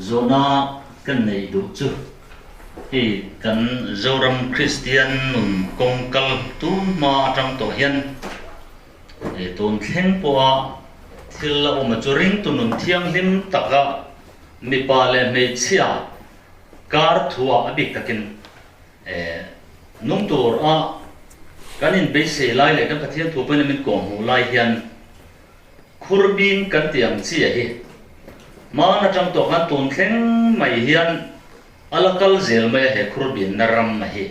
Zawhna kan neih duh chu hei kan Zoram Kristian nun kawng kal tun hma atang tawh hian tun thleng pawha thil la awm a chu ringtu nun thianghlim taka mipa leh hmeichhia kar thuah a bik takin Nung tur a kan inbeisei lai leh kan Pathian thu pawhin a min kawng hmuh lai hian khurbin kan tih ang chiah hi hmaan atang tawh khan tun thleng mai hian a la kal zel mai a he khurbinna ram a hi.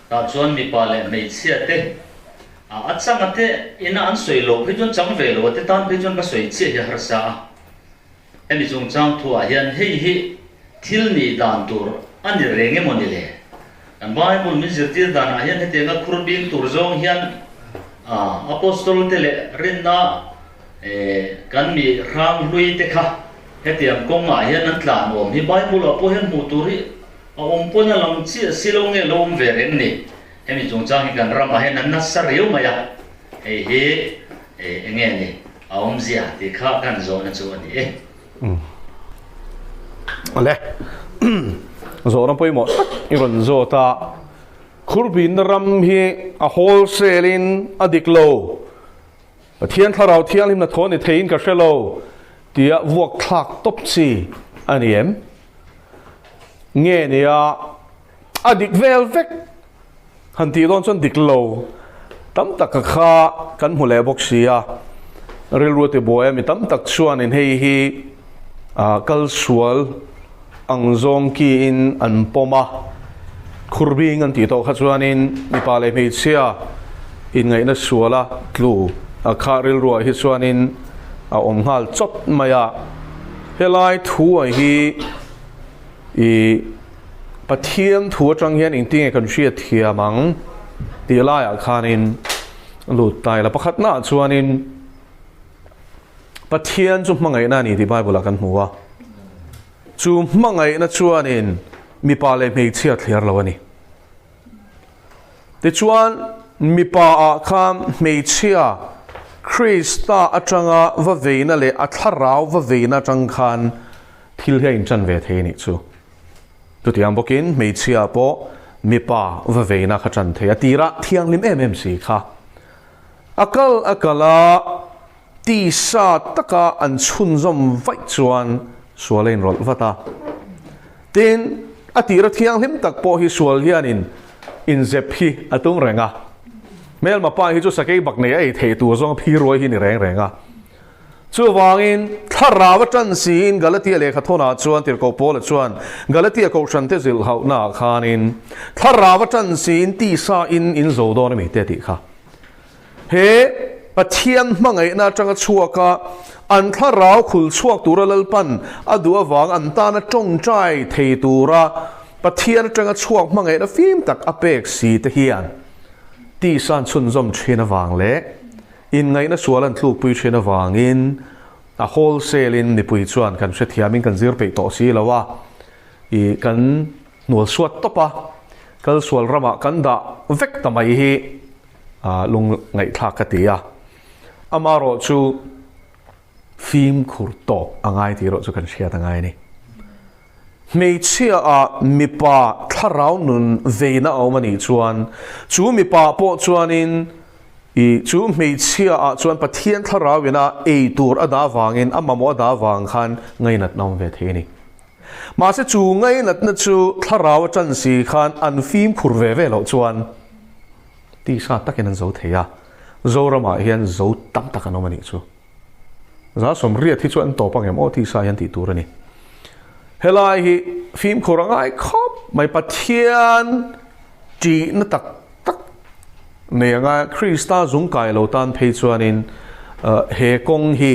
Tah chuan mipa leh hmeichhia te a chang a te ina an sawi loh phei chuan chang ve lo a te tan phei chuan ka sawi chiah hi a harsa a. Hemi chungchang thuah hian hei hi thil nih dan tur a ni reng emaw ni le? Kan Bible min zirtir danah hian hetianga khur bing tur zawng hian Apostol te leh rinna kan mi hrang hlui te kha hetiang kawngah hian an tlan awm hi Bible ah pawh hian hmuh tur hi a awm pawn a lang chiah si lo nge lo awm ve reng ni? Hemi chungchang hi kan ramah hian an nasa riau mai a, hei hi enge ni? A awmzia tih kha kan zawhna chu a ni e. Awle, zawhna pawimawh tak i rawn zawt a, Khurbinna ram hi a wholesale in a dik lo, Pathian Thlarau Thianghlim hnathawh ni theiin ka hre lo tia vuak thlak tawp chi a ni em? Nge nia a dik vel vek Han tih dawn chuan dik lo tam tak ka kha kan hmu leh bawk si a, rilru a ti buai a, mi tam tak chuanin hei hi kal sual ang zawng kiin an pawm a, khurbing an tih tawh kha chuanin mipa leh hmeichhia inngaihna suala tlu a kha rilruah hi chuanin a awm nghal chawt mai a, helai thu ah hi I Pathian thu atang hian engtinge kan hriat thiam ang tih laiah khanin lut ta ila. Pakhatnaah chuanin Pathian chu hmangaihna a ni tih Bible-ah kan hmu a. Chu hmangaihna chuanin mipa leh hmeichhia thliar lo a ni. Tichuan, mipaah khan hmeichhia Krista atanga va veina leh a thlarau va veina atang khan thil hi a inchan ve thei a nih chu. Chutiang bawkin hmeichhia pawh mipa va veina kha chan thei a, tirah thianghlim em em si kha. A kal a kal a, tisa taka an chhunzawm vaih chuan sual a inrawlh vat a. Tin, a tira thianghlim tak pawh hi sual hianin inzep hi a tum reng a. Hmelma pa hi chu sakei bak nei a ei theih tur zawng phi ruai hi ni reng reng a. Chuvangin, thlarau a tan siin Galatia lehkha thawnah chuan Tirhkoh Paula chuan Galatia kohhrante zilhhauhnaah khanin, Thlarau a tan siin tisa in in zo dawn a mi te tih kha. He Pathian hmangaihna atanga chhuaka an thlarau khul chhuak tura Lalpan a duh avang an tana tawngtai thei tura Pathian atanga chhuak hmangaihna fim tak a pek si te hian tisa an chhunzawm thin avang leh Inngaihna sual an tlukpui thin avangin a wholesale in mipui chuan kan hrethiamin kan zir peih tawh si lo a, i kan hnual suat tawp a, kal sual ramah kan dah vek ta mai hi lung ngaihthlak ka ti a. Amarawh chu fimkhur tawp a ngai tih erawh chu kan hriat a ngai a ni. Hmeichhia ah mipa thlarau nun veina a awm a nih chuan chu mipa pawh chuanin i chu hmeichhia ah chuan Pathian thlarau ina ei tur a dah vangin a mamawh a dah vang khan ngainatna awm ve thei a ni. Mahse chu ngainatna chu thlarau a tan si khan an fimkhur ve ve loh chuan tisa takin an zo thei a, Zoramah hian zo tam tak an awm a nih chu. 180 hi chu an tawp ang em aw tisa hian tih tur a ni. Helai hi fimkhur a ngai khawp mai Pathian tihna tak tak nei anga Krista zung kai lo tan phei chuanin he kawng hi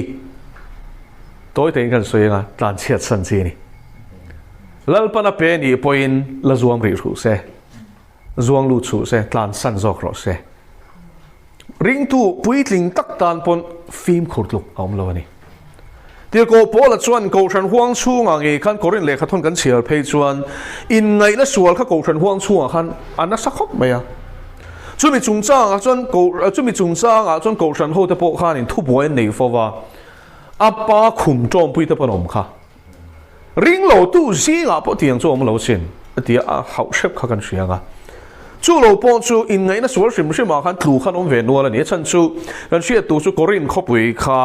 tawi tein kan sawi anga tlan chhiat san chi a ni. Lalpan a pe nih pawhin la zuam rih hruh se. Zuang lut suh se, tlan san zawk rawh se. Ringtu puitling tak tan pawn fimkhur tluk a awm lo a ni. Tirhkoh Paula chuan Kohhran huang chhungah ngei khan Korin lehkha thawn kan chhiar phei chuan inngaihna sual kha Kohhran huang chhungah khan a nasa khawp mai a. Chumi chungchangah chuan chumi chungchangah chuan Kohhran hote pawh khanin thubuai an nei fo va, a pa khum tawmpuite pawn a awm kha. Ring lo tu zingah pawh tiang chu a awm lo asin, a ti a, a hauh hrep kha kan hria ang a. Chu lo pawh chu inngaihna sual hrim hrimah khan tlu khan awm ve nual a ni. A chhan chu kan hriat tur chu Korin khawpui kha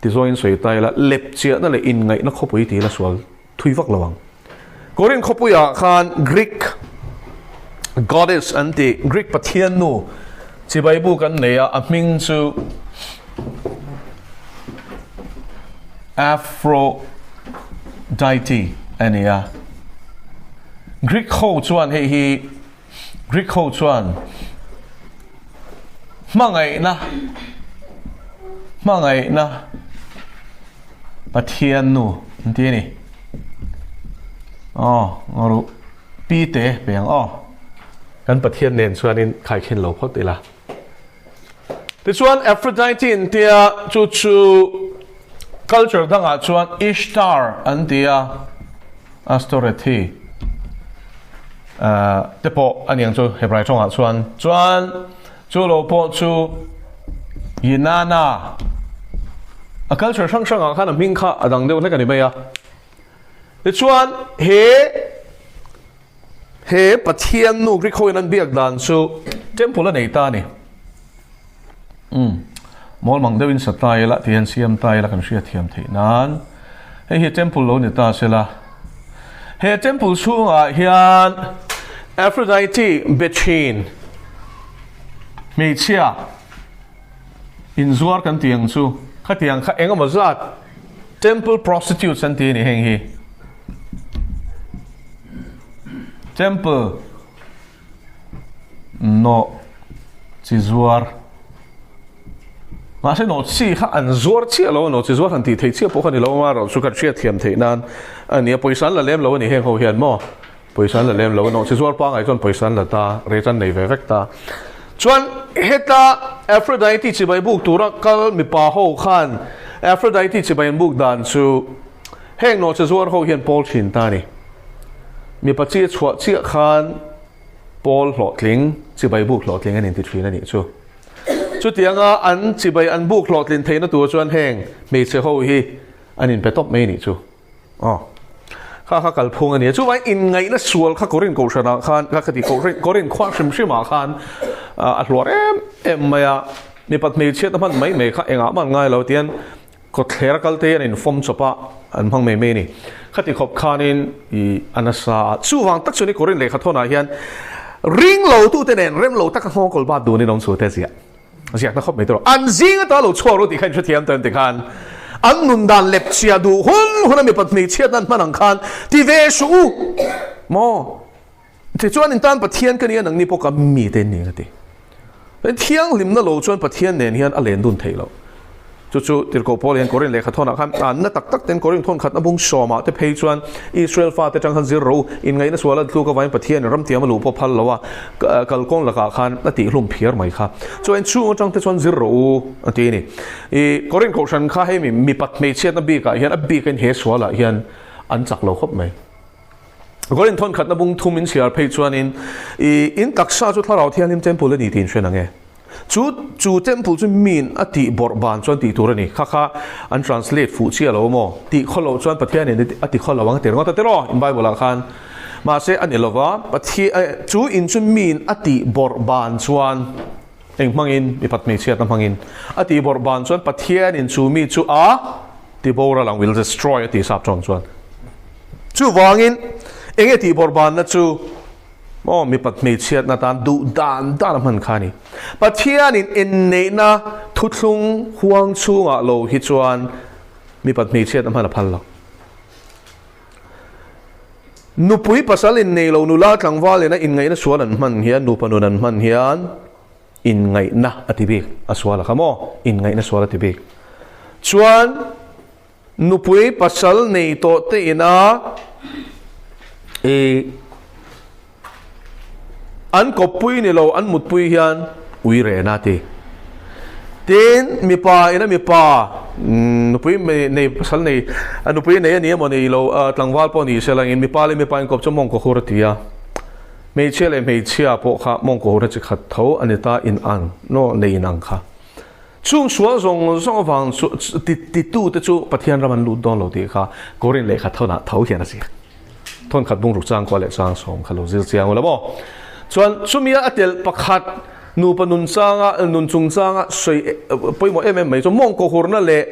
tizawiin sawi ta ila, lep chiahna leh inngaihna khawpui ti ila sual thui vak lo ang. Korin khawpuiah khan Greek goddess an ti, Greek pathian nu chibai bu kan nei a, a hming chu Aphrodite a ni a. Greek ho chuan hei hi Greek ho chuan hmangaihna hmangaihna Pathian nu an ti a ni. Aw, ngaw pi te pe ang aw. Kan Pathian nen chuanin khaikhin lo phawt ila. Tichuan Aphrodite an tia chu chu culture dangah chuan Ishtar an ti a, Astorethi te pawh a niang chu Hebrai tawngah chuan. Chuan chu lo pawh chu Inanna a culture hrang hrangah khan a hming kha a dang deuh hlek a ni mai a. Tichuan he He Pathian nu Greek hoin an biak dan chu temple a nei ta a ni. Umm, mawl mang deuhin sa ta ila tih hian siam ta ila kan hriat thiam theih nan. Hei hi temple lo ni ta se la. He temple chhungah hian Aphrodite be thin hmeichhia inzuar kan tih ang chu khatiang kha engemaw zat temple prostitutes an ti a ni heng hi. Temple nawh chi zuar mahse nawh chi kha an zuar chiah lo a nawh chi zuar han tih theih chiah pawh kha ni lo a erawh chu kan hriat thiam theih nan a ni a pawisa an la lem lo a ni heng ho hian maw pawisa an la lem lo a nawh chi zuar pangai chuan pawisa an la ta rate an nei ve vek ta chuan heta Aphrodite chibai buk tura kal mipa ho khan Aphrodite chibai an buk dan chu Heng nawhche zuar ho hian pawl thin ta a ni. Mipa chi a chhuah chiah khan pawl hlawhtling, chibai buk hlawhtling an inti thin a nih chu. Chutianga an chibai an buk hlawhtlin theihna tur chuan heng hmeichhe ho hi an inpe tawp mai a nih chu. Aw. Kha kha kalphung a ni a. Chuvangin inngaihna sual kha Korin kohhranah khan, kha khati Korin khua hrim hrimah khan a hluar em em mai a. Mipat hmeichhiatna hman mai mai kha engah mah an ngai lo tian Kawtthler a kalte an infawm chawp a, an hmang mai mai a ni. Khati khawp khanin i a nasa a. Chuvang tak chuan i Korin lehkha thawnah hian ring lo tute nen rem lo taka nghawng kawl bat dunin awm chu te ziah ziakna khawp mai tur an zing ata lo chhuak ru tih kha in hrethiam ta ti khan an nun dan lep chhia duh hun hun a mipat hmeichhiatna an hman ang khan ti ve suh u maw Tichuan in tan Pathian ka nia nangni pawh ka mite in ni ka ti. Thianghlimna lo chuan Pathian nen hian a len dun theih loh. Chu chu Tirhkoh Paul hian Korin lehkha thawnah khan anna tak tak ten Korin thawn khatna bung sawmah te phei chuan Israel fate tang khan zir ro inngaihna sual a tluk avangin Pathian in ramtiam a luh pawh phal lo a, kalkawng lakah khan a tihhlum phiar mai kha. Chuan chung atang te chuan zir ro u a ti a ni. I Korin kohhran kha hei mipat hmeichhiatna bikah hian a bikin he sualah hian an chak lo khawp mai. Korin thawn khatna bung thum in chhiar phei chuanin i in taksa chu Thlarau Thianghlim Temple a ni tih in hre nang e. Chu chu temple chu min a tih bawrh ban chuan tih tur a ni. Kha kha an translate fuh chiah lo maw? Tih khaw loh chuan Pathianin a ti khaw lo ang a ti ringawt a tiraw in Bible ah khan. Mahse a ni lova, Pathian chu in chu min a tih bawrh ban chuan eng hmangin mipat hmeichhiatna hmangin a tih bawrh ban chuan Pathianin chu mi chu a ti boral ang, will destroy a tih sap tawng chuan. Chuvangin, enge tih bawrhbanna chu maw mipat hmeichhiatna tan duh dan dan a hman kha a ni. Pathianin inneihna thuthlung huang chhungah lo hi chuan mipat hmeichhiatna hman a phal lo. Nupui pasal innei lo nula tlangval ina inngaihna sual an hman hian, nupa nun an hman hian inngaihna a ti bik a sual a kha maw? Inngaihna sual a ti bik. Chuan Nupui pasal nei tawh te ina i an kawppui ni lo an mutpui hian ui rehna a ti. Tin, mipa ina mipa nupui nei pasal nei nupui nei a ni emaw nei lo tlangval pawh ni se langin mipa leh mipa inkawp chu mawngkaw hur a ti a. Hmeichhia leh hmeichhia pawh kha mawngkaw hur a chi khat tho a ni ta in ang no nei in ang kha. Chung sual zawng zawng avang chu titute chu Pathian ram an lut dawn lo tih kha Korin lehkha thawnah tho hian a ziak. Thawn khat bungruk chang kua leh chang sawm kha lo zir chiang ula maw? Chuan chumia a telh pakhat nupa nun changa nun chungchanga sawi pawimawh em em mai chu mawngkaw hurna leh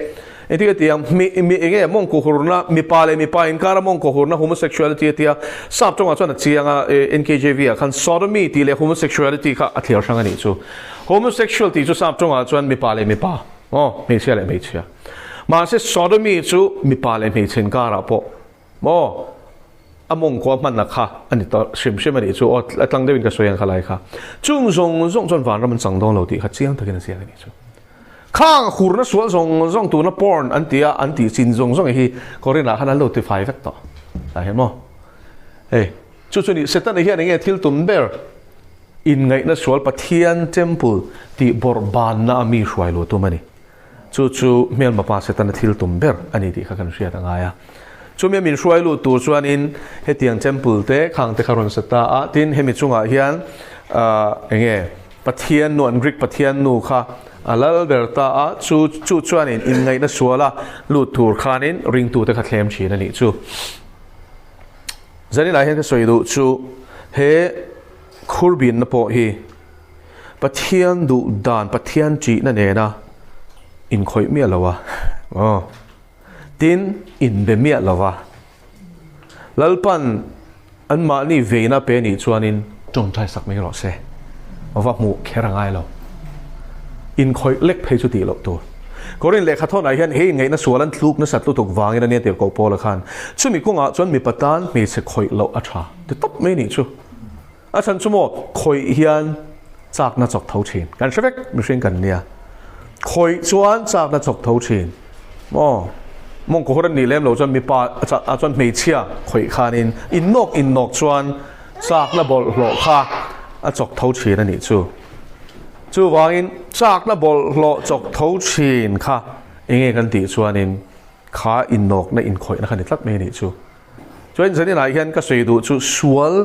engtin nge tiang mi mi enge mawngkaw hurna mipa leh mipa inkara mawngkaw hurna homosexuality a tia sap tawngah chuan a chiang a NKJV ah khan sodomy tih leh homosexuality kha a thliar hrang a nih chu. Homosexual tih chu sap tawngah chuan mipa leh mipa aw hmeichhia leh hmeichhia mahse sodomy chu mipa leh hmeichhe inkarah pawh Maw? A mawngkua hmanna kha a ni tawh hrim hrim a nih chu aw, a tlang deuhin ka sawi ang kha lai kha. Chung zawng zawng chuan vanram an chang dawn lo tih kha chiang takin a ziak a nih chu. Khang hurna sual zawng zawng tuna porn an ti a, an tih chin zawng zawng hi Korinah khan an lo tifai vek tawh. Tah hian maw? Hei, chu chu ni Setana hian enge thil tum ber inngaihna sual Pathian temple tih bawrhbanna a mi hruai luh tum a ni. Chu chu hmelma pa Setana thil tum ber a ni tih kha kan hriat a ngai a. Chumi a min hruai lut tur chuanin hetiang temple te khang te kha rawn sa ta a, tin hemi chungah hian eng nge Pathian nu an Greek Pathian nu kha a lal ber ta a, chu chu chuanin inngaihna suala lut tur khanin ringtute kha thlem thin a nih chu. Zaninah hian ka sawi duh chu he khurbinna pawh hi Pathian duh dan, Pathian ṭihna nena inkhawih miah lo a, aw, tin inbe miah lo a, Lalpan anmahni veina pe nih chuanin ṭawngṭai sak mai rawh se, va hmuh kher a ngai lo. Inkhawih lek phei chu tih loh tur. Korin lehkha thawnah hian he inngaihna sual an tluk nasat lutuk vangin a nia tirhkoh Paula khan chumi kawngah chuan mipa tan hmeichhe khawih loh a ṭha ti tawp mai nih chu. A chhan chu maw, khawih hian chakna chawk tho thin. Kan hre vek, mihring kan nia. Khawih chuan chakna chawk tho thin. Maw, mawngkaw hur an nih lem lo chuan mipa ah chuan hmeichhia khawih khanin innawk innawk chuan chakna bawlhhlawh kha a chawk tho thin a nih chu. Chuvangin chakna bawlhhlawh chawk tho thin kha enge kan tih chuanin kha innawkna inkhawihna kha ni tlat mai a nih chu. Chuan zaninah hian ka sawi duh chu sual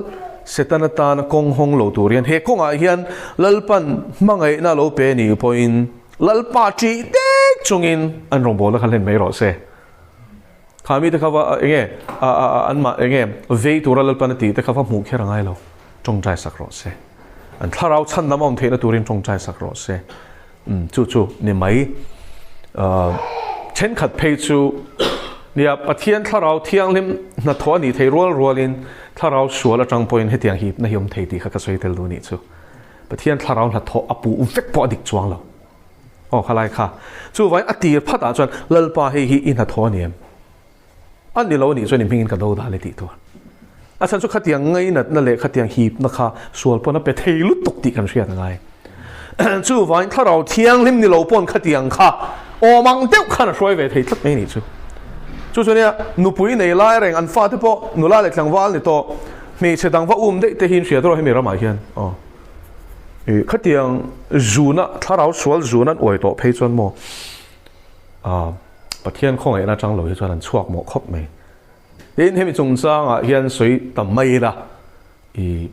Setana tana kawng hawng lo tur hian he kawngah hian Lalpan hmangaihna lo pe ni pawhin Lalpa ṭih dek chungin an rawngbawlna kha hlen mai rawh se. Kha mite kha va enge anmah enge vei tura Lalpan a tih te kha va hmuh kher a ngai lo, ṭawngṭai sak rawh se. An thlarau chhan lam a awm theihna turin ṭawngṭai sak rawh se. Umm chu chu ni mai. Thenkhat phei chu nia Pathian thlarau thianghlim hnathawh a nih thei rual rualin thlarau sual atang pawhin hetiang hipna hi awm thei tih kha ka sawi tel duh nih chu. Pathian thlarau hnathawh a puh vek pawh a dik chuang lo. Aw khalai kha. Chuvangin a tir phatah chuan Lalpa hei hi i hnathawh a ni em? A ni lo a nih chuan i hmingin ka do dan i tih tur. A chhan chu khatiang ngainatna leh khatiang hipna kha sual pawn a pe thei lutuk tih kan hriat a ngai. Chuvangin thlarau thianghlim ni lo pawn khatiang kha awm ang deuh khan a hruai ve thei tlat mai a nih chu. Chu chu nia nupui nei lai reng an fate pawh nula leh tlangval ni tawh hmeichhe dang va um daih te hi in hria tawh hemi ramah hian aw. Khatiang zuna thlarau sual zun an uai tawh phei chuan maw Aaa Pathian khawngaihna atang lo hi chuan an chhuak mawh khawp mai. Tin, hemi chungchangah hian sawi tam mai ila, i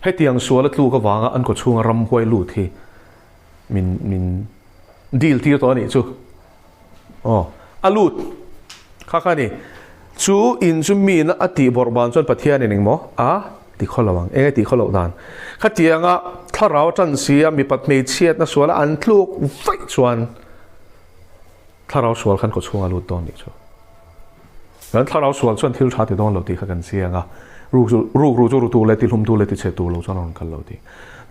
hetiang sual a tluk avanga an kawchhunga ramhuai lut hi min min deal tir tawh a nih chu. Aw, a lut kha kha a ni. Chu in chu miin a tih bawrh ban chuan Pathianin engmaw a ti khaw lo ang, eng a tih khaw loh dan. Khatianga thlarau tan sia mipat hmeichhiatna suala an tluk vaih chuan thlarau sual khan kawchhunga lut dawn nih chu. Kan thlarau sual chuan thil tha ti dawn lo tih kha kan chiang a, ruk chu ruk ru chu ru tur leh ti hlum tur leh ti chhe tur lo chuan a rawn kal lo tih.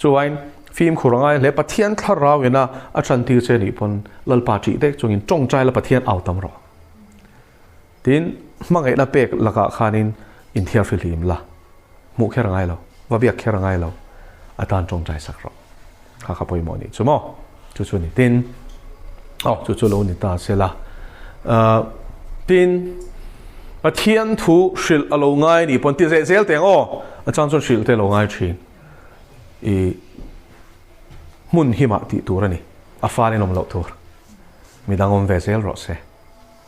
Chuvain fimkhur a ngai hle, Pathian thlarau ina a chantir che nih pawn Lalpa ṭih dek chungin ṭawngṭai la Pathian au tam rawh. Tin, hmangaihna pek lakah khanin inthiar fihlim la, hmuh kher a ngai lo, va biak kher a ngai lo, a tan tawngtai sak rawh. Kha kha pawimawh nih chu maw? Chu chu ni. Tin, aw, chu chu lo ni ta se la. Tin, Pathian thu hrilh a lo ngai nih pawn ti zeh zel teng aw, a chang chuan hrilh te a lo ngai thin. I hmun himah tih tur a ni, a falin awm loh tur. Midang awm ve zel rawh se.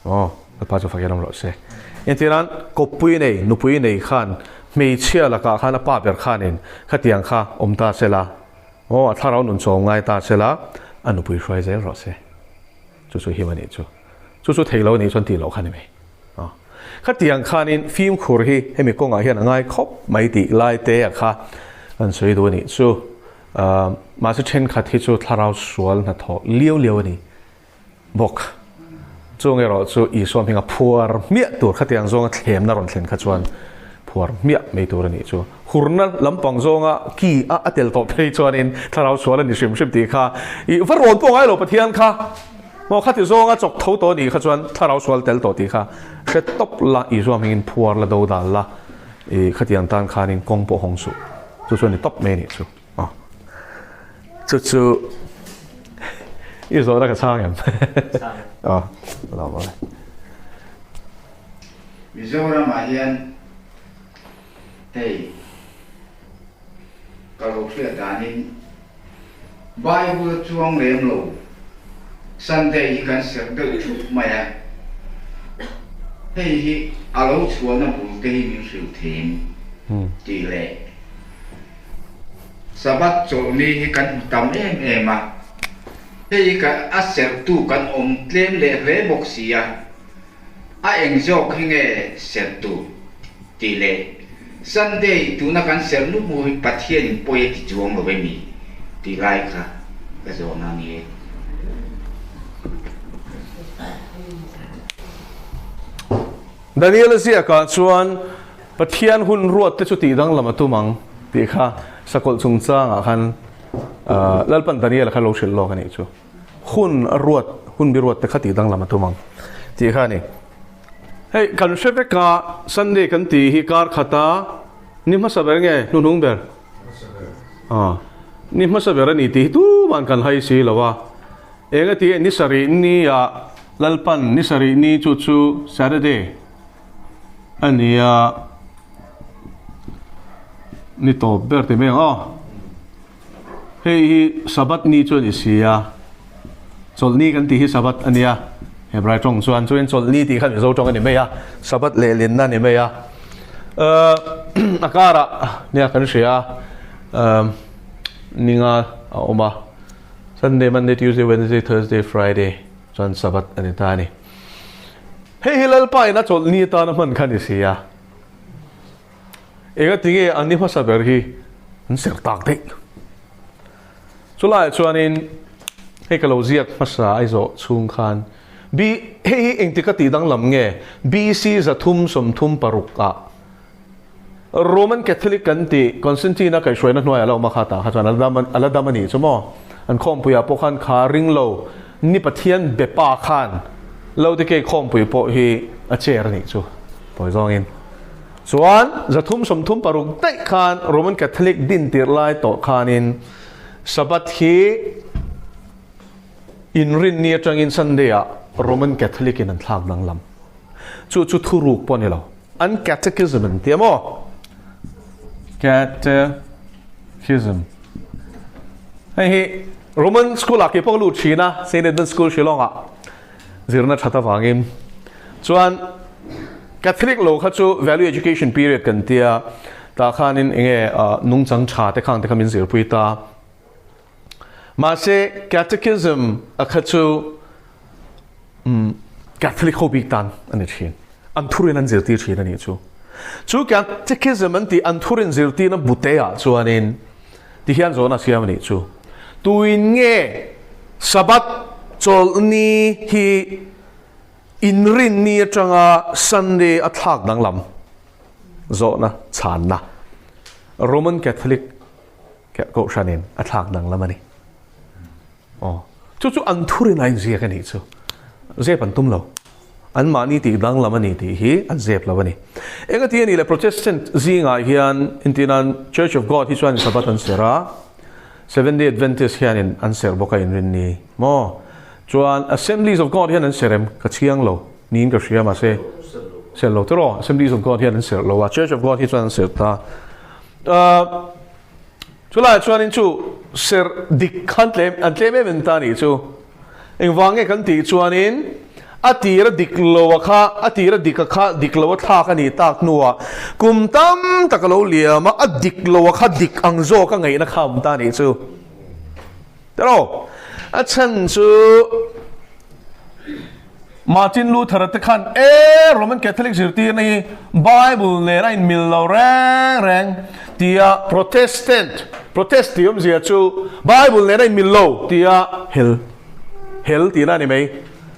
Aw, Lalpa chu fakin awm rawh se. Engtinan kawppui nei, nupui nei khan hmeichhia lakah khan a pa ber khanin khatiang kha awm ta se la, aw, a thlarau nun chawm ngai ta se la, a nupui hruai zel rawh se. Chu chu him a nih chu. Chu chu thei lo a nih chuan tih loh kha ni mai. Khatiang khanin fimkhur hi hemi kawngah hian a ngai khawp mai tih lai te a kha kan sawi duh a nih chu. Mahse thenkhat hi chu thlarau sual hnathawh liau liau a ni bawk. Chung erawh chu Isua hminga phuar hmiah tur khatiang zawnga thlemna rawn thlen kha chuan phuar hmiah mai tur a nih chu. Hurna lampang zawnga ki a a tel tawh phei chuanin thlarau sual a ni hrim hrim tih kha i va rawn pawh ngai lo Pathian kha. Maw khati zawnga chawk tho tawh a nih kha chuan thlarau sual tel tawh tih kha hre tawp la Isua hmingin phuar la do dal la i khatiang tan khanin kawng pawh hawng suh. Chu chu a ni tawp mai a nih chu. Aw. Chu chu i zawhna ka chhang em? Chhang. Aw, lo maw le. Mizoram ah hian hei ka lo hriat danin Bible chuang lem lo Sunday hi kan serh deuh thup mai a, hei hi a lo chhuahna bul te hi min hrilh thin tih leh Sabbath chawlhni hi kan hmu tam em em a, hei hi a serhtu kan awm tlem leh hle bawk si a, a eng zawk hi nge serhtu tih leh Sunday tuna kan serh nup mu hi Pathianin pawi a ti chuang lo emi tih lai kha ka zawhna a ni e. Daniel-a ziakah chuan Pathian hun ruat te chu tih danglam a tum ang tih kha sakawlh chungchangah khan Lalpan Daniel-a kha lo hrilh lawk a nih chu. Hun a ruat, hun bi ruat te kha tih danglam a tum ang tih kha a ni. Hei kan hre vek a, Sunday kan tih hi kar khata ni hmasa ber nge hnuhnung ber? Ni hmasa ber a ni tih hi tuman kan hai si lo a. Eng a ti e, ni sarih ni ah Lalpan ni sarih ni chu chu Saturday a ni a, ni tawp ber ti mai ang aw. Hei hi Sabbath ni chu a ni si a, chawlhni kan tih hi Sabbath a nia, Hebrai tawng chuan chuan chawlhni tih kha Mizo tawng a ni mai a, Sabbath lehlinna a ni mai a. A karah nia kan hria a, ninga a awm a. Sunday, Monday, Tuesday, Wednesday, Thursday, Friday chuan Sabbath a ni ta a ni. Hei hi Lalpa in a chawlhni atana hman kha a ni si a. Enga tinge an ni hmasa ber hi an ser tak daih. Chulaiah chuanin hei ka lo ziak hmasa ai zawh chhung khan B hei hi engtik a tih danglam nge BC 336 ah Roman Catholic kan tih Constantine-a kaihhruaina hnuaiah a la awm a kha tah kha chuan a la dam a nih chu maw? An khawmpuiah pawh khan kha ring lo ni Pathian be pa khan Laodikei khawmpui pawh hi a chair a nih chu tawi zawngin. Chuan 336 daih khan Roman Catholic din tirh lai tawh khanin Sabbath hi inrinni atangin Sunday-ah Roman Catholic-in an thlak danglam. Chu chu thuruk pawh a ni lo. An catechism an ti a maw? Catechism. Hei hi Roman school ah keipawh ka lut thin a, Saint Edmund School Shillong ah zirna that avangin. Chuan Catholic lo kha chu value education period kan tia, tah khanin enge nungchang tha te khang te kha min zirpui ta. Mahse Catechism a kha chu Catholic ho bik tan a ni thin. An thurin an zirtir thin a nih chu. Chu Catechism an tih an thurin zirtirna bute ah chuanin ti hian zawhna siam a nih chu. Tuin nge Sabbath chawlhni hi inrinni atanga Sunday a thlak danglam zawhna chhanna Roman Catholic Kohhranin a thlak danglam a ni. Aw, chu chu an thurin a inziak a nih chu. Zep an tum lo. Anmahni tih danglam a ni tih hi an zep lo a ni. Engati a nih le Protestant zingah hian intinan Church of God hi chuan Sabbath an serh a, Seventh Day Adventist hianin an serh bawk a inrinni maw? Chuan Assemblies of God hian an serh em? Ka chiang lo niin ka hria mahse serh lo tiraw? Assemblies of God hian an serh lo a, Church of God hi chuan an serh ta. Chulaiah chuanin chu serh dik khan tlem an tlem em em ta nih chu. Engvang nge kan tih chuanin a tira dik lo a kha a tira dik a kha dik lo a thlak a nih tak hnuah kum tam tak a lo liam a, a dik lo a kha dik ang zawk a ngaihna kha a awm ta nih chu. Tiraw? A chhan chu Martin Luther-a te khan e Roman Catholic zirtirna hi Bible nen a inmil lo reng reng tia Protestant, protest tih awmzia chu Bible nen a inmil lo tia hel, hel tihna a ni mai.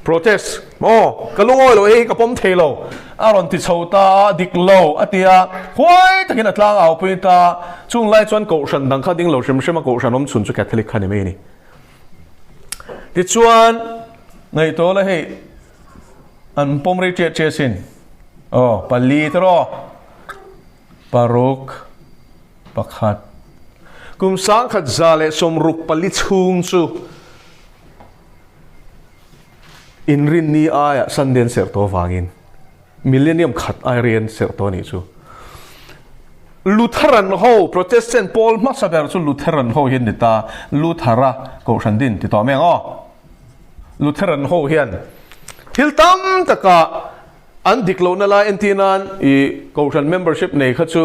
Protest, Aw, ka lungawi lo, hei hi ka pawm thei lo, a rawn ti chho ta a, dik lo, a ti a, huai takin a tlang au pui ta. Chung lai chuan Kohhran dang kha ding lo hrim hrim a, Kohhran awm chhun chu Catholic kha ni mai a ni. Tichuan, ngaihtuah la hei, an pawm rei ṭiah ṭiah asin. Aw, pali te rawh, paruk, pakhat. Kum 1964 chhung chu, Inrinni aia Sunday an serh tawh avangin Millennium khat ai rei an serh tawh a nih chu. Lutheran ho, Protestant pawl hmasa ber chu Lutheran ho hi an ni ta. Luthera Kohhran din ti tawh mai ang aw. Lutheran ho hian thil tam taka an dik lohna lai entir nan i Kohhran membership nei kha chu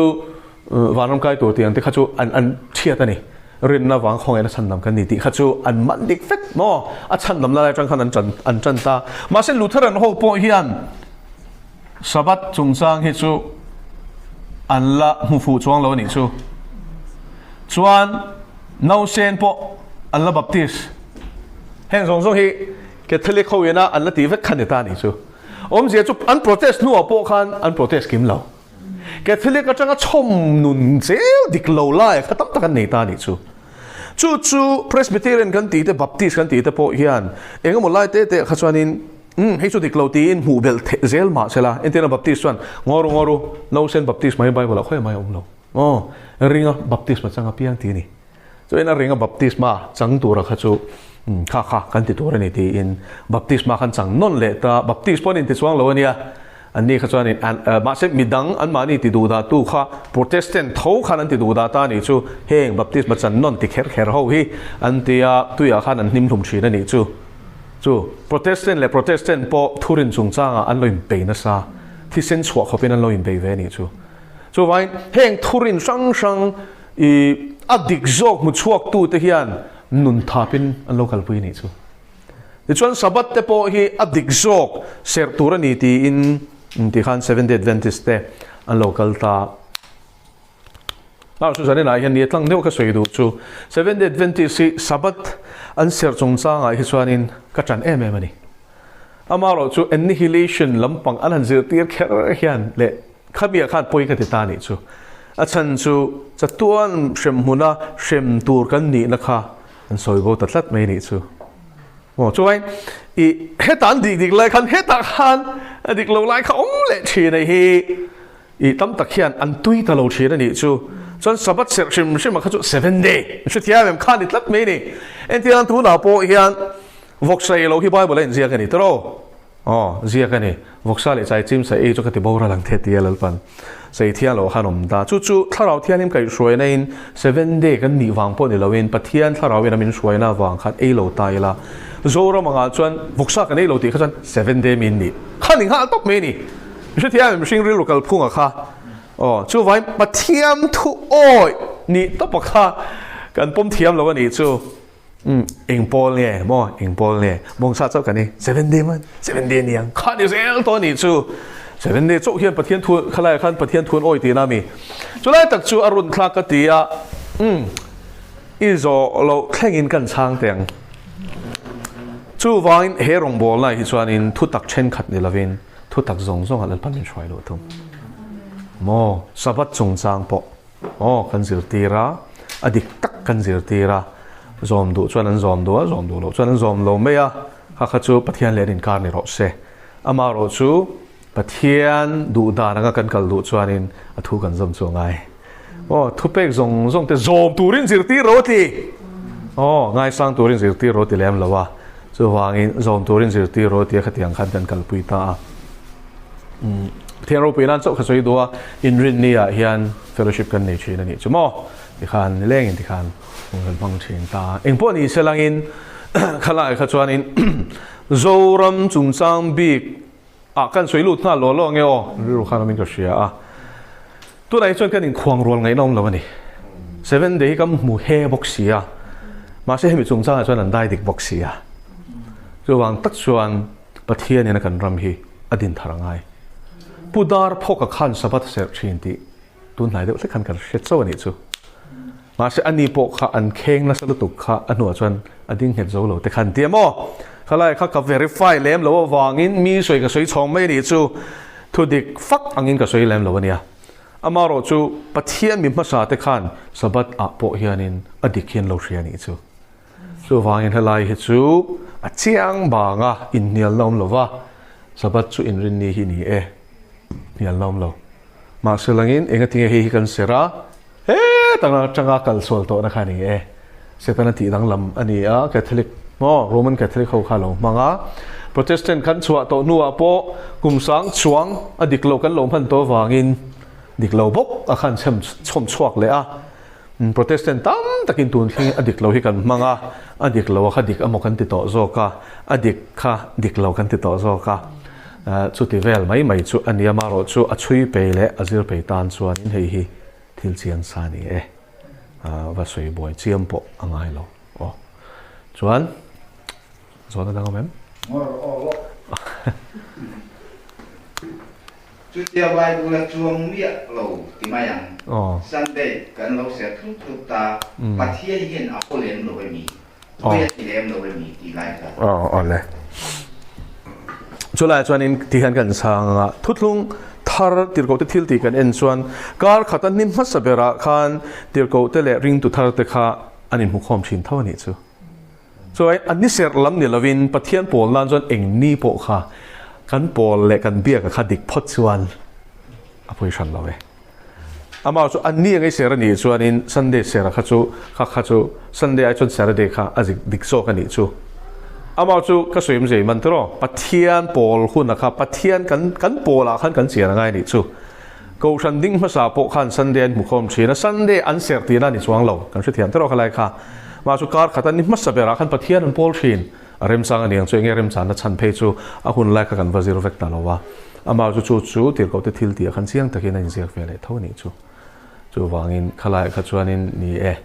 Vanram kai tur tih ang te kha chu an an chhiat a ni. Rinna vang khawngaihna chhandam kan ni tih kha chu an man dik vek maw? A chhandamna lai atang khan an tan an tan ta. Mahse Lutheran ho pawh hian Sabbath chungchang hi chu an la hmu fuh chuang lo a nih chu. Chuan Nausen pawh an la Baptist. Heng zawng zawng hi Catholic ho ina an la tih vek kha ni ta a nih chu. Awmzia chu an protest hnuah pawh khan an protest kim lo. Catholic atanga chhawm nun zel dik lo lai kha tam tak an nei ta a nih chu. Chu chu Presbyterian kan tih te Baptist kan tih te pawh hian eng emaw lai te te kha chuanin umm hei chu dik lo tiin hmuh belh theih zel mah sela entirna Baptist chuan ngaw ru ngaw ru Nausen Baptist mai Bible ah khawi mai a awm lo aw ringa Baptist ma chang apiang ti a ni. Chuan a ringa Baptisma chang tura kha chu umm kha kha kan ti tur a ni tiin Baptisma khan chang nawn leh ta, Baptist pawh an inti chuang lo a nia, an ni kha chuanin an mahse midang anmahni ti duh dah tu kha Protestant tho khan an ti duh dah ta a nih chu, heng Baptisma chan nawn ti kher kher ho hi an ti a, tuiah khan an hnim hlum thin a nih chu. Chu Protestant leh Protestant pawh thurin chungchangah an lo inpei nasa, thisen chhuah khawpin an lo inbei ve a nih chu. Chuvangin heng thurin hrang hrang I a dik zawk hmu chhuak tu te hian nun thapin an lo kalpui a nih chu. Tichuan Sabbath te pawh hi a dik zawk serh tur a ni tiin tikhan Seventh Day Adventist te an lo kal ta. Lar chu zanin ah hian ni a tlang deuh ka sawi duh chu Seventh Day Adventist hi Sabbath an serh chungchangah hi chuanin ka ṭan em em a ni. Amaherawh chu annihilation lampang an han zirtir kher hian leh Khami ah khan pawi ka ti ta nih chu. A chhan chu chatuan hrem hmuna hrem tur kan nihna kha an sawi bo ta tlat mai nih chu. Aw chuai i heta an dik dik lai khan hetah khan a dik lo lai kha awm leh thin a hi i tam tak hian an tui ta lo thin a nih chu. Chuan Sabbath serh hrim hrim ah kha chu seven day an hrethiam em kha ni tlat mai ni. Entirnan tunah pawh hian vawksa ei lo hi Bible a inziak a ni tawh lo. Aw, ziak a ni. Vawksa leh chai chim sa ei chu ka ti boral ang the tia Lalpan sei thiang loh khan awm ta. Chu chu Thlarau Thianghlim kaihhruaina in Seven Day kan nih vang pawh ni loin Pathian Thlarau in a min hruaina avang khan ei lo ta ila. Zoram angah chuan vawksa kan ei lo tih kha chuan Seven Day min nih kha ni nghal tawp mai a ni. Hrethiam mihring rilru kalphunga kha. Aw, chuvangin Pathian thu awi nih tawpa kha kan pawm thiam lo a nih chu. Umm eng pawl nge maw eng pawl nge bawngsa chauh kan ni seven day man seven day ni ang kha ni zel tawh a nih chu seven day chauh hian Pathian thu khalai ah khan Pathian thu an awi tihna a mi chulai tak chu a run thlak ka ti a umm i zawh loh thlengin kan chhang teh ang chuvangin he rawngbawlna hi chuanin thu tak thenkhat ni lovin thu tak zawng zawng ah Lalpan min hruai luh thung maw Sabbath chungchang pawh Aw, kan zirtir a, a dik tak kan zirtir a, zawm duh chuan an zawm duh a, zawm duh loh chuan an zawm lo mai a, kha kha chu Pathian leh an inkar ni rawh se. Amaherawh chu Pathian duh dan anga kan kal duh chuanin a thu kan zawm chu a ngai. Aw, thupek zawng zawng te zawm turin zirtir rawh a ti. Aw, ngaisang turin zirtir rawh a ti lem lo a, chuvangin zawm turin zirtir rawh a ti a, khatiang khan kan kalpui ta a. Pathian ropui nan chauh kha sawi duh a, inrinni ah hian fellowship kan nei thin a nih chu maw? Tikhan nilengin tikhan hun kan hmang thin ta. Engpawh ni se langin khalai kha chuanin Zoram chungchang bik ah kan sawi lut nghal law law nge aw rilru khan awmin ka hria a. Tunah hi chuan kan inkhuang rual ngaihna awm lo a ni. Seven day hi kan hmu he bawk si a. Mahse hemi chungchangah chuan an dai dik bawk si a. Chuvang tak chuan Pathianin a kan ram hi a din thar a ngai. Pu Dar Phawka khan Sabbath serh thin tih tun hnai deuh hlek khan kan hre chauh a nih chu. Mahse ani pawh kha an kheng nasa lutuk kha a hnuah chuan a ding nghet zo lo te khan ti a maw? Khalai kha ka verify lem lo avangin mi sawi ka sawi chhawng mai a nih chu. Thu dik fak angin ka sawi lem lo a nia. Amaherawh chu Pathian mi hmasa te khan Sabbath ah pawh hianin a dik hian lo hria a nih chu. Chuvangin helai hi chu a chiang banga inhnialna awm lo va, Sabbath chu inrinni hi ni e, hnialna awm lo. Mahse langin engatinge hei hi kan ser a, hetang atanga kal sual tawhna kha a ni e. Setana tih danglam a ni a, Catholic maw Roman Catholic ho kha a lo hmang a. Protestant kan chhuah tawh hnuah pawh kum sang chuang a dik lo kan lo hman tawh avangin dik lo bawk a khan chhem chhawm chhuak leh a. Protestant tam takin tun thleng a dik lo hi kan hmang a, a dik lo a kha dik amaw kan ti tawh zawk a, a dik kha dik lo kan ti tawh zawk a. Chuti vel mai mai chu a nia marawh chu a chhui pei leh a zir pei tan chuanin hei hi thil chiang sa a ni e. Va sawi buai chiam pawh a ngai lo aw. Chuan zawhna dang awm em? Ngawr aw lawk. Chutia Bible a chuang miah lo ti mai ang. Sunday kan lo ser thut thut ta, Pathian hian a haw lem lo emi? Pawi a ti lem lo emi tih lai kha. Aw awle. Chulaiah chuanin ti hian kan chhang a, thuthlung thar tirhkohte thil tih kan en chuan kar khat a hnim hmasa berah khan tirhkohte leh ringtu tharte kha an inhmukhawm thin tho a nih chu. Chuai a ni serh lam ni lovin Pathian pawl nan chuan eng ni pawh kha kan pawl leh kan biak a kha dik phawt chuan a pawi hran lo e. Amah chu a ni angai ser a nih chuanin Sunday ser a kha chu kha kha chu Sunday ai chuan Saturday kha a zik dik zawk a nih chu. Amah chu ka sawi awmzia i man tiraw Pathian pawl hun a kha Pathian kan kan pawl ah khan kan chian angai a nih chu. Kohhran ding hmasa pawh khan Sunday an hmukhawm thin a, Sunday an serh tihna a ni chuang lo, kan hrethiam tiraw khalai kha. Mah chu kar khat a ni hmasa berah khan Pathian an pawl thin. A remchang a ni ang chu, enge remchanna chhan phei chu a hun lai kha kan va zir vek ta lo a. Amah chu chu chu tirhkohte thil tih ah khan chiang takin a inziak ve leh tho a nih chu. Chuvangin khalaiah kha chuanin ni e,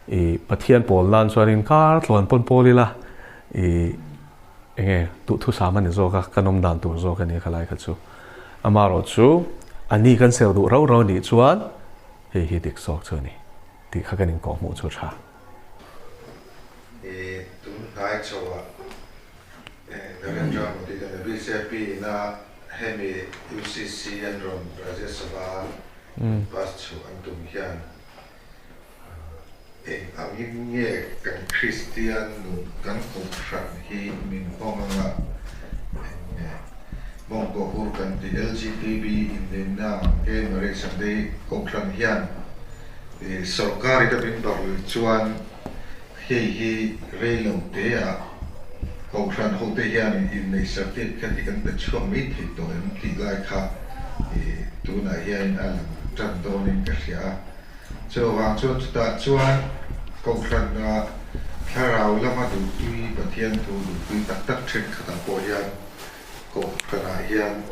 i Pathian pawl nan chuanin kar tlawn pawn pawl ila, i Enge duhthusam a ni zawk a, kan awm dan tur zawk a ni khalai kha chu. Amaherawh chu a ni kan ser duh rau rau a nih chuan hei hi dik zawk chu a ni tih kha kan inkawhhmuh chu a tha. I tun hnai chhoah Narendra Modi te leh bjp ina hemi UCC an rawn Rajya Sabha pass chhuah an tum hian Eng angin nge kan Kristian nun kan kohhran hi min hawng anga eng nge mawngkaw hur kan tih LGTB inneihna ang gay marriage ang te hi kohhran hian sorkar in a min barh luih chuan hei hi rei lo te ah kohhran ho te hian inneih certificate hi kan pe chhuak mai thei tawh em tih lai kha tunah hian a lang tan dawnin ka hria a. Chuvang chuan chutah chuan Kohhranah thlarau lama duhtui, Pathian thu duhtui tak tak thenkhatah pawh hian Kohhranah hian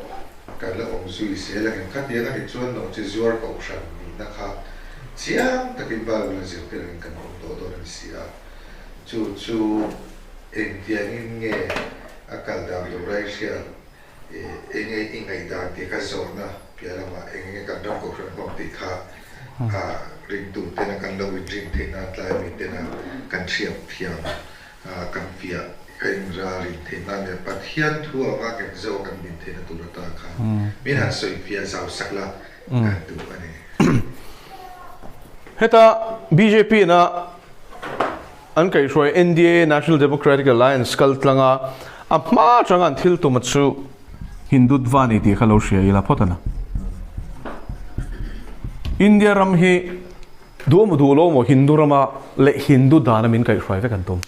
kan la awm zui zel ang em? Khatiang a nih chuan nawhchi zuar Kohhran nihna kha chiang takin Bible a zirtir angin kan awm tawh dawn a ni si a. Chu chu engtiangin nge a kal dan tur a i hriat? Enge i ngaihdan tih kha zawhna piah lamah eng enge kan ram kohhran huam tih kha ringtu tena kan lo inring theih nan tlai mi tena kan hriat thiam kan fiah ka inralrin theih nan leh Pathian thu anga nghet zo kan din theihna tur atan khan min han sawi fiah zau sak la kan duh a ni. Heta bjp na An kaihhruai NDA, National Democratic Alliance, kal tlanga a hma atanga an thil tum chu Hindutva ni tih kha lo hria ila phawt a na. India ram hi duh emaw duh lo emaw Hindu rama leh Hindu dana min kaihhruai vek an tum.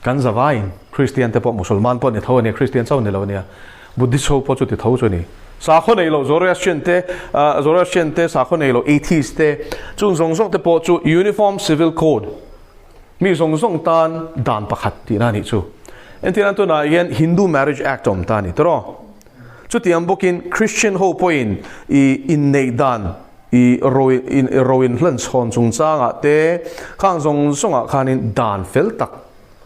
Kan zavaiin Kristian te pawh Musulman pawh ni tho a nia, Kristian chauh ni lo a nia, Buddhist ho pawh chu ti tho chu a ni. Sakhaw nei lo Zoroastrian te, Zoroastrian te sakhaw nei lo Atheist te, chung zawng zawng te pawh chu Uniform Civil Code mi zawng zawng tan dan pakhat tihna a nih chu. Entirnan tunah hian Hindu Marriage Act a awm ta a ni tawh. Chutiang bawkin Christian ho pawhin i inneih dan. I ro in ro in hlan chhawn chungchangah te khang zawng zawngah khanin dan fel tak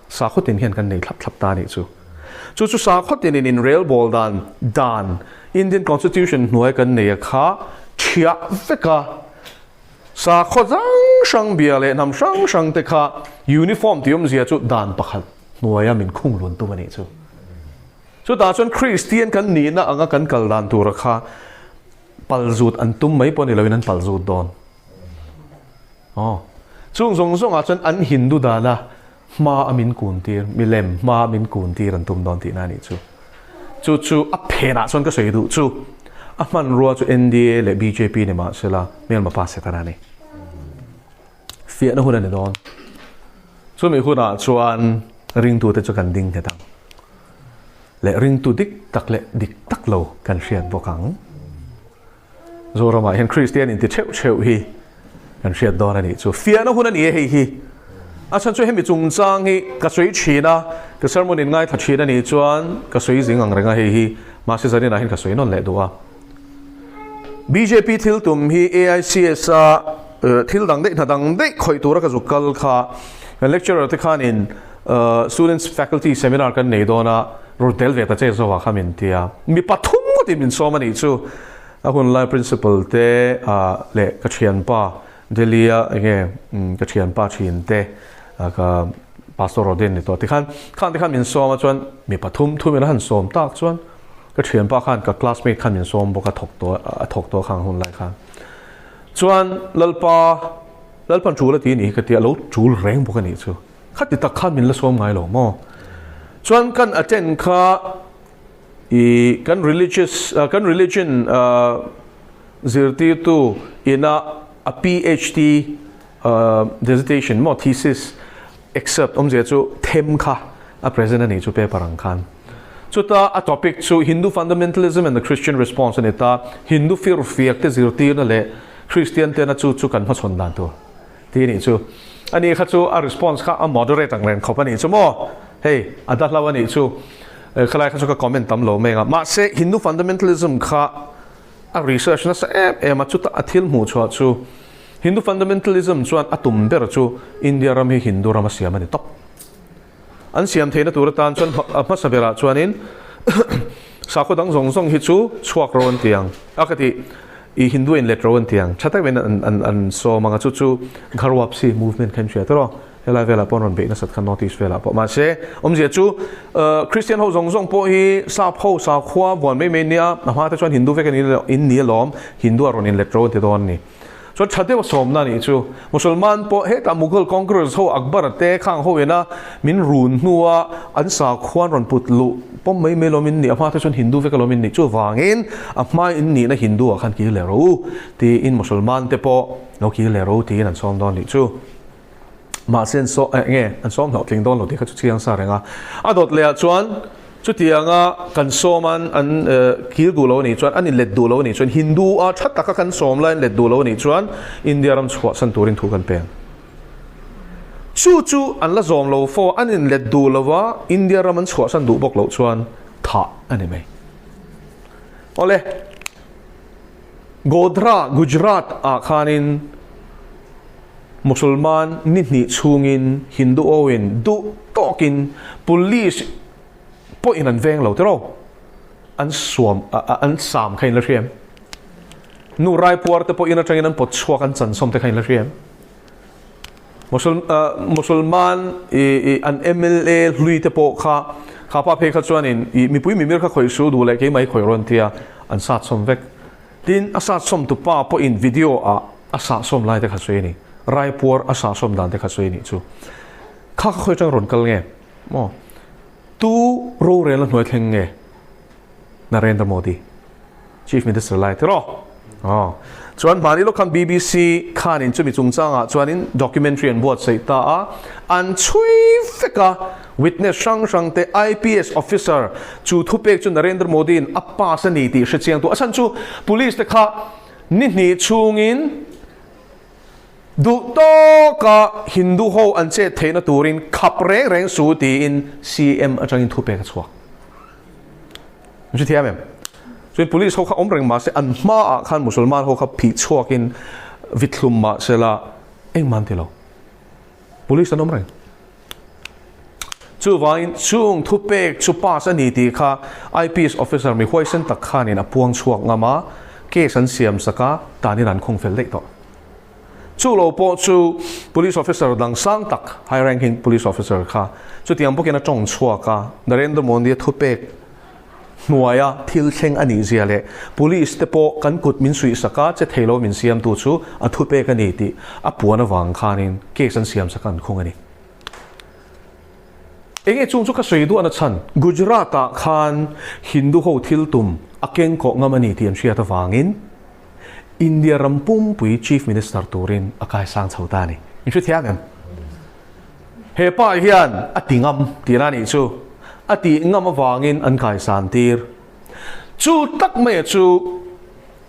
sakhaw tin hian kan nei thlap thlap ta a nih chu. Chu chu sakhaw tinin inrelbawl dan dan Indian Constitution hnuai kan nei a kha thiah vek a, sakhaw hrang hrang bia leh hnam hrang hrang te kha uniform tih awmzia chu dan pakhat hnuaia min khung lun tum a nih chu. Chutah chuan Kristian kan nihna anga kan kal dan tura kha pal zut an tum mai pawh ni loin an pal zut dawn. Aw. Chung zawng zawngah chuan an Hindu dana hma a min kun tir, milem hma a min kun tir an tum dawn tihna a nih chu. Chu chu a phenah chuan ka sawi duh chu a hmanrua chu NDA leh bjp ni mahsela hmelma pa Setana a ni. Fiahna hun a ni dawn. Chumi hunah chuan ringtute chu kan ding nghet ang. Leh ringtu dik tak leh dik tak lo kan hriat bawk ang. Zoramah hian Kristian inti theuh theuh hi kan hriat dawn a nih chu. Fiahna hun a ni e hei hi. A chhan chu hemi chungchang hi ka sawi thin a, ka sermon in ngaithla thin a nih chuan ka sawi zing ang reng a hei hi. Mahse zaninah hian ka sawi nawn leh duh a. Bjp thil tum hi AICS a thil dang daih hna dang daih khawih tura ka zuk kal kha kan lecturer te khanin students faculty seminar kan nei dawn a, rawn tel ve ta che zawk ah kha min ti a. Mi pathum ngawtin min sawm a nih chu. A hun lai principal te leh ka thianpa Delhi a enge ka thianpa thin te ka pastor Rodin ni tawh tikhan khan te khan min sawm a chuan mi pathum thum in a han sawm tak chuan ka thianpa khan ka classmate khan min sawm bawk a thawk tawh a thawk tawh khang hun lai khan chuan Lalpa Lalpan tul a ti ni hi ka ti a lo tul reng bawk a nih chu khati tak khan min la sawm ngai lo maw chuan kan attend kha i kan religious kan religion zirtirtu ina a PhD dissertation maw thesis excerpt awmzia chu them kha a present a nih chu paper ang khan. Chuta a topic chu Hindu Fundamentalism and the Christian Response a ni ta, Hindu firfiak te zirtirna leh Christian tena chu chu kan hmachhawn dan tur tih a nih chu. Ani kha chu a response kha a moderate ang reng khawp a nih chu maw? Hei a da hlo a nih chu. Khalai kha chu ka comment tam lo mai ang a. Mahse Hindu Fundamentalism kha a research nasa em em a, chuta a thil hmuh chhuah chu Hindu Fundamentalism chuan a tum ber chu India ram hi Hindu ram a siam a ni tawp. An siam theihna tur atan chuan a hmasa berah chuanin sakhaw dang zawng zawng hi chu chhuak ro an ti ang. A ka ti, i Hindu in let ro an ti ang. Tha takin an an an sawm ang a, chu chu Gharwapsi movement kha in hria tawh. Helai velah pawh an rawn beih nasat kha North East velah pawh. Mahse, awmzia chu Christian ho zawng zawng pawh hi sap ho sakhua vuan mai mai nia, a hma te chuan Hindu vek in ni alawm, Hindu a rawn in let ro an ti dawn a ni. Chuan tha deuh a sawmna a nih chu. Musalman pawh hetah Mughal conquerors ho Akbar te khang ho ina min run hnua an sakhua an rawn put luh pawm mai mai lawm in nih, a hma te chuan Hindu vek alawm in nih. Chuvangin a hma in nihna Hindu ah khan kir leh rawh u tiin Musalman te pawh lo kir leh rawh u tiin an sawm dawn nih chu. Mahse an saw eh nge an sawm hlauh tling dawn lo tih kha chu chiang sa reng a. A dawt leh ah chuan chutianga kan sawm an an kir duh lo a nih chuan an inlet duh lo a nih chuan Hindu a tha taka kan sawm lai an let duh lo a nih chuan India ram chhuahsan turin thu kan peng. Chu chu an la zawm lo fo an inlet duh lo va India ram an chhuahsan duh bawk loh chuan thah a ni mai. Awle. Godhra, Gujarat ah khanin Musulman ni hnih chhungin Hindu awin duh tawkin police pawhin an veng lo tiraw? An suam an sam kha in la hria em? Nu raipuar te pawhin atangin an pawt chhuak an chansawm te kha in la hria em? Musul Musulman i an mla hlui te pawh kha kha pa phei kha chuanin i mipui mimir kha khawih su duh leh keimah i khawih rawn tia an sat sawm vek. Tin, a sat sawm tu pa pawhin video ah a sah sawm lai te kha sawi a ni. Raipuar a sah sawm dan te kha sawi a nih chu. Kha kha khawi atang rawn kal nge? Maw? Tu rorel a hnuai thleng nge? Narendra Modi, Chief Minister lai tiraw? Aw. Chuan hmani lawk khan BBC khanin chumi chungchangah chuanin documentary an buatsaih ta a, an chhui vek a, witness hrang hrang te IPS officer chu thupek chu Narendra Modi in a pass a ni tih hre chiang tu. A chhan chu police te kha ni hnih chhungin duh tawka Hindu ho an chet theihna turin khap reng reng su tiin CM atangin thupek a chhuak. An hre thiam em? Chuan police ho kha awm reng mahse an hmaah khan Musalman ho kha phih chhuakin vithlum mahsela engmah an ti lo. Police an awm reng. Chuvangin chung thupek chu pass a ni tih kha IPS officer mi huaisen tak khanin a puang chhuak ngam a, case an siam sak a, tanin an khung fel daih tawh. Chu lo pawh chu police officer dang sang tak, high ranking police officer kha chutiang bawkin a tawng chhuak a, Narendra Modi-a thupek hnuaia thil thleng a nih zia leh police te pawh kan kut min suih sak a, che thei lo min siamtu chu a thupek a ni tih a puan avang khanin case an siam sak a an khung a ni. Enge chung chu ka sawi duahna chhan? Gujarat ah khan Hindu ho thil tum a keng kawh ngam a ni tih an hriat avangin India ram pumpui Chief Minister turin a kaisang chho ta a ni. In hrethiam em? He pa hian a ti ngam tihna a nih chu. A tih ngam avangin an kaisan tir. Chu tak maia chu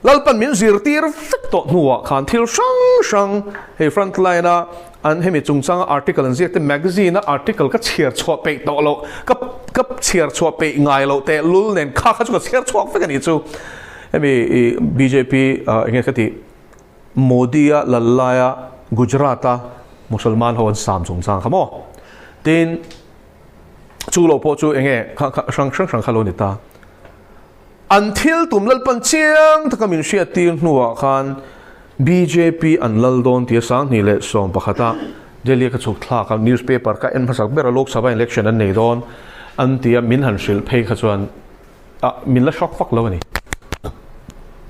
Lalpan min zirtir vek tawh hnuah khan thil hrang hrang hei front line a an hemi chungchanga article an ziak te magazine a article ka chhiar chhuah peih tawh loh ka ka chhiar chhuah peih ngai loh teh lul nen kha kha chu ka chhiar chhuak vek a nih chu. Hemi i bjp eng nge ka tih Modi-a lal laia Gujarat-a Musalman ho an sam chungchang kha maw? Tin, chu lo pawh chu eng nge kha kha hrang hrang hrang kha lo ni ta. An thil tum Lalpan chiang taka min hriat tir hnuah khan bjp an lal dawn tia 2011 a Delhi ka chhuk thlak a, newspaper ka en hmasak ber a Lok Sabha election an nei dawn an tia min han hrilh phei kha chuan ah min la shock vak lo a ni.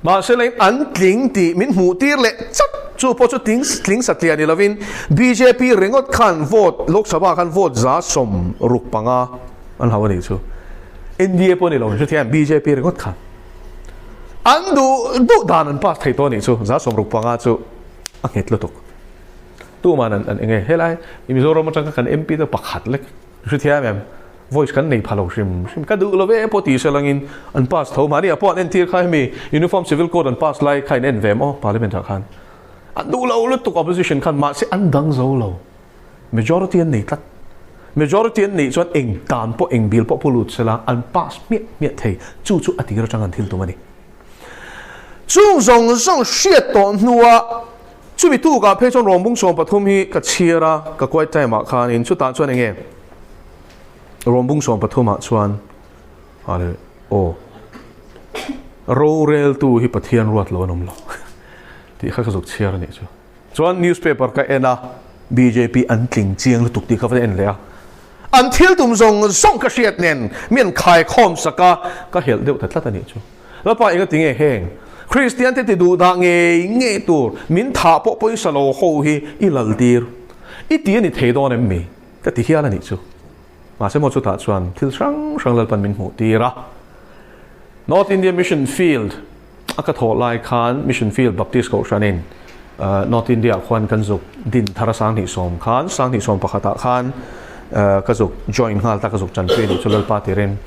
Mahse lei an tling tih min hmuh tir leh chat chu pawh chu tling tling satliah ni lovin bjp ringawt khan vote Lok Sabha khan vote 65 an hau a nih chu. NDA pawh ni lo hrethiam bjp ringawt khan an duh duh dan an pass thei tawh a nih chu 65 chu a nghet lutuk. Tuman an an enge helai Mizoram atanga kan MP te pakhat lek Hrethiam em? Voice kan nei pha lo hrim hrim. Ka duh lo ve pawh tih hre langin an pass tho. Mahni ah pawh an entir kha hemi Uniform Civil Code an pass lai kha in en ve maw Parliament ah khan. An duh lo lutuk opposition khan mahse an dang zo lo. Majority an nei tlat. Majority an neih chuan eng dan pawh eng bill pawh pu lut sela an pass hmiah hmiah thei. Chu chu a tir atang an thil tum a ni. Chung zawng zawng hriat tawh hnuah Chumi tukah phei chuan Rawmbung 13 hi ka chhiar a, ka quiet time ah khanin chutah chuan enge Rawmbung 13 ah chuan ale aw roreltu hi Pathian ruat lo an awm lo tih kha ka zuk chhiar a nih chu. Chuan newspaper ka en a, bjp an tling chiang lutuk tih kha va en leh a, an thil tum zawng zawng ka hriat nen mi an khaikhawm sak a, ka helh deuh ta tlat a nih chu. Lapa enga ti nge heng Kristian te ti duh dah ngei ngei tur min thah pawh pawisa lo ho hi i lal tir i ti a ni thei dawn em mi? Ka ti hial a nih chu. Mahse maw chutah chuan thil hrang hrang Lalpan min hmuh tir a. North India Mission Field a ka thawh lai khan Mission Field Baptist Kohhranin North India ah khuan kan zuk din thar a 2010 khan 2011 ah khan ka zuk join nghal ta ka zuk chanpui a nih chu Lalpa tirin.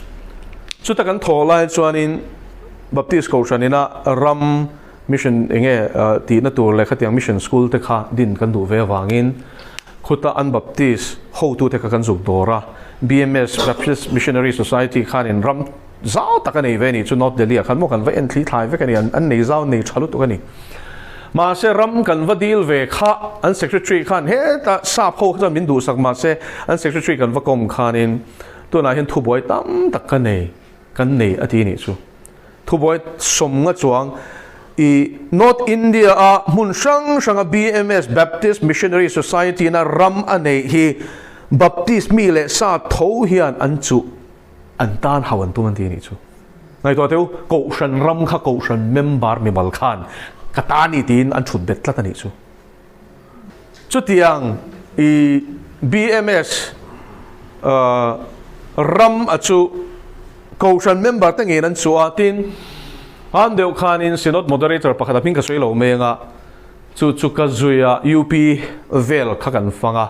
Chuta kan thawh lai chuanin Baptist Kohhran ina ram mission enge tihna tur leh khatiang mission school te kha din kan duh ve avangin khuta an Baptist hotute kha kan zuk dawr a. BMS, Baptist Missionary Society, khanin ram zau tak a nei ve a nih chu North Delhi ah khan maw kan va en thli thlai vek a ni, an nei zau nei tha lutuk a ni. Mahse ram kan va dil ve kha an secretary khan hetah sap ho kha chuan min duhsak mahse an secretary kan va kawm khanin Tunah hian thubuai tam tak ka nei, kan nei a ti nih chu. Thubuai sawmnga chuang i North India a hmun hrang hranga BMS, Baptist Missionary Society ina ram a neih hi Baptist mi leh sa tho hian an chuh, an tan hau an tum an ti nih chu. Ngaihtuah teh u, Kohhran ram kha Kohhran member mimal khan ka ta ni tiin an thut bet tlat a nih chu. Chutiang i BMS ram a chu Kohhran member te ngeiin an chhuah a, tin han deuh khanin Synod Moderator pakhat a hming ka sawi lo meng a, chu chu ka zui a UP vel kha kan fang a,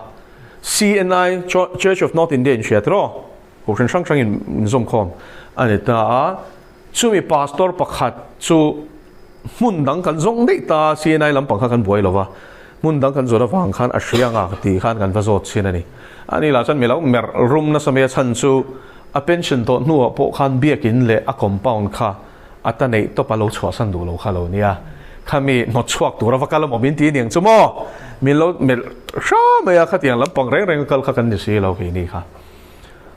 CNI, Church of North India inhria tiraw? Kohhran hrang hrangin inzawmkhawm a ni ta a. Chumi pastor pakhat chu hmun dang kan zawng daih ta a, CNI lampang kha kan buai lo va, hmun dang kan zawt avang khan a hria anga tih khan kan va zawt chin a ni. Ani lah chuan mi lo merh rum nasa mai a chhan chu a pension tawh hnuah pawh khan biakin leh a compound kha A ta neih tawp a lo chhuahsan duh lo kha lo nia. Khami hnawt chhuak tura va kal a maw min ti aniang chu maw? Min lo melh hra mai a, khatiang lampang reng reng a kal kha kan ni si lo keini kha.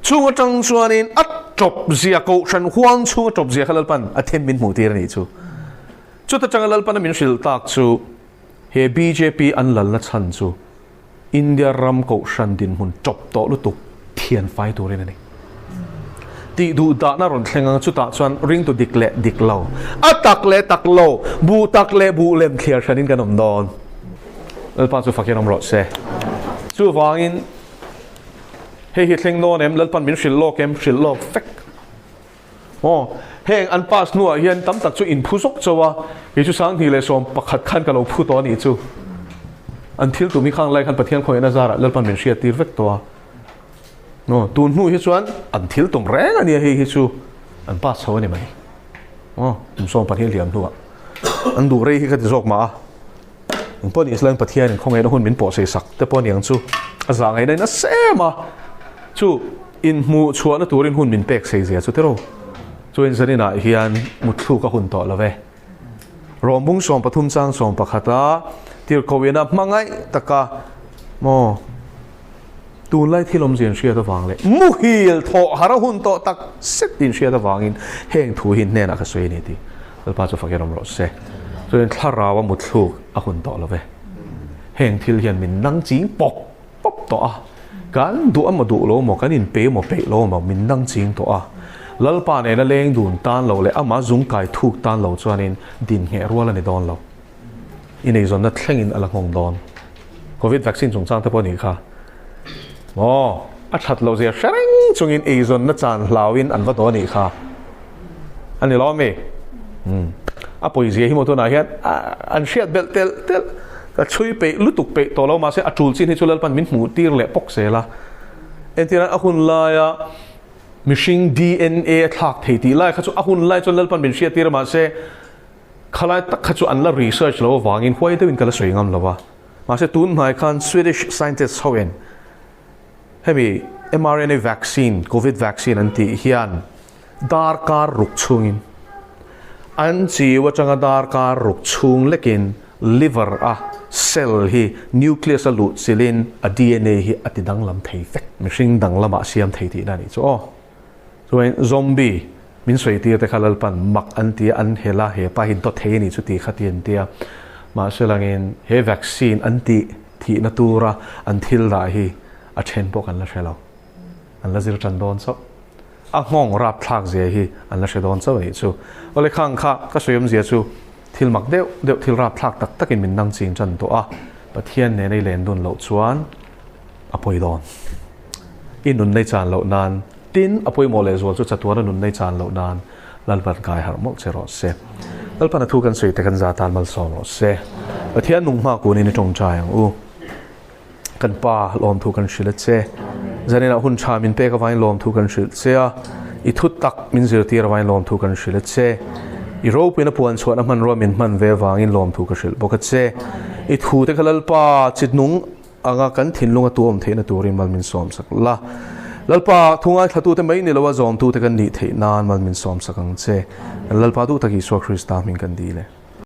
Chung atang chuanin a tawp zia kohhran huang chhung a tawp zia kha Lalpan a then min hmuh tir a nih chu. Chuta tanga Lalpan a min hrilh tak chu he bjp an lalna chhan chu India ram kohhran dinhmun tawp tawh lutuk thian fai turin a ni. Tih duh dahna rawn thleng ang chutah chuan ringtu dik leh dik lo, a tak leh tak lo, buh tak leh buh lem thliar hranin kan awm dawn. Lalpa chu fakin awm rawh se. Chuvangin hei hi thleng dawn em? Lalpan min hrilh lawk em? Hrilh lawk vek. Aw, heng an pass hnuah hian tam tak chu in phu zawk chauh a, kei chu 2011 khan ka lo phu tawh a nih chu. An thil tum hi khang lai khan Pathian khawngaihna zarah Lalpan min hriat tir vek tawh a. Aw, tun hnu hi chuan an thil tum reng a nia hei hi chu an pass chho a ni mai. Aw, kum 12 liam hnuah an duh rei hi ka ti zawk mah a. Eng pawh ni Islam Pathianin khawngaihna hun min pawhsei sak te pawh aniang chu a zah ngaihna in a sem a, chu inhmuh chhuahna turin hun min pek sei zia chu tiraw. Chuan zaninah hian mutthluk a hun tawh lo ve. Rawmbung 13 chang 11 a tirhkohina hmangaih taka maw tunlai thil awmzia hriat avang leh muhil thawh har a hun tawh tak set in hriat avangin heng thu hi hnenah ka sawi a ni tih Lalpa chu fakin awm rawh se. Chuan thlarau a mutthluk a hun tawh lo ve. Heng thil hian min nang ching pawp pawp tawh a. Kan duh emaw duh lo emaw, kan inpe emaw peih lo emaw min nang ching tawh a. Lalpa nena leng dun tan lo leh amah zung kai thuk tan lo chuanin din ngheh rual a ni dawn lo. I neizawnna thlengin a la nghawng dawn. Covid vaccine chungchang te pawh a nih kha. Maw? A that loh zia hre reng chungin eizawnna chan hlauin an va daw a nih kha. A ni lo ami? Umm. A pawizia hi maw tunah hian an hriat belh telh telh. Ka chhui peih lutuk peih tawh lo mahse a tul chin hi chu Lalpan min hmuh tir leh pawk zel a. Entirah a hun laia mihring DNA a thlak thei tih lai kha chu a hun lai chuan Lalpan min hriat tir a mahse Khalai tak kha chu an la research lo avangin huai deuhin ka la sawi ngam lo a. Mahse tun hnai khan Swedish scientists hoin hemi mRNA vaccine, Covid vaccine an tih hian darkar ruk chhungin an chiu atanga darkar ruk chhung lekin liver a cell hi nucleus a luh chilhin a DNA hi a ti danglam thei vek. Mihring danglamah a siam thei tihna a nih chu aw. Chuan zombie min sawi tir te kha Lalpan mak an ti a, an hel a, he pa hi dawt thei a nih chu tih kha ti an ti a. Mahse langin he vaccine an tih thihna tura an thil dah hi a then pawh kan la hre lo. An la zir tan dawn chauh. A nghawng rapthlak zia hi an la hre dawn chauh a nih chu. Awle khang kha ka sawi awmzia chu thil mak deuh deuh thil rapthlak tak takin min nang ching tan tawh a, Pathian nena i len dun loh chuan a pawi dawn. I nun nei chan loh nan, tin a pawimawh leh zual chu chatuana nun nei chan loh nan Lalpan kai harh mawlh che rawh se. Lalpan a thu kan sawi te kan za tan malsawm rawh se. Pathian nung hma kunin i tawngtai ang u. Kan Pa lawmthu kan hrilh a che. Zaninah hun tha min pek avangin lawmthu kan hrilh che a. I thu tak min zirtir avangin lawmthu kan hrilh a che. I ropuina puan chhuahna hmanrua min hman ve avangin lawmthu ka hrilh bawk a che. I thu te kha Lalpa chitnung anga kan thinlunga tu awm theihna turin mal min sawm sak la. Lalpa, thu ngaithlatute mai ni loa zawmtute kan nih theih nan mal min sawm sak ang che. Lalpa duh tak Isua Krista hming kan dil e.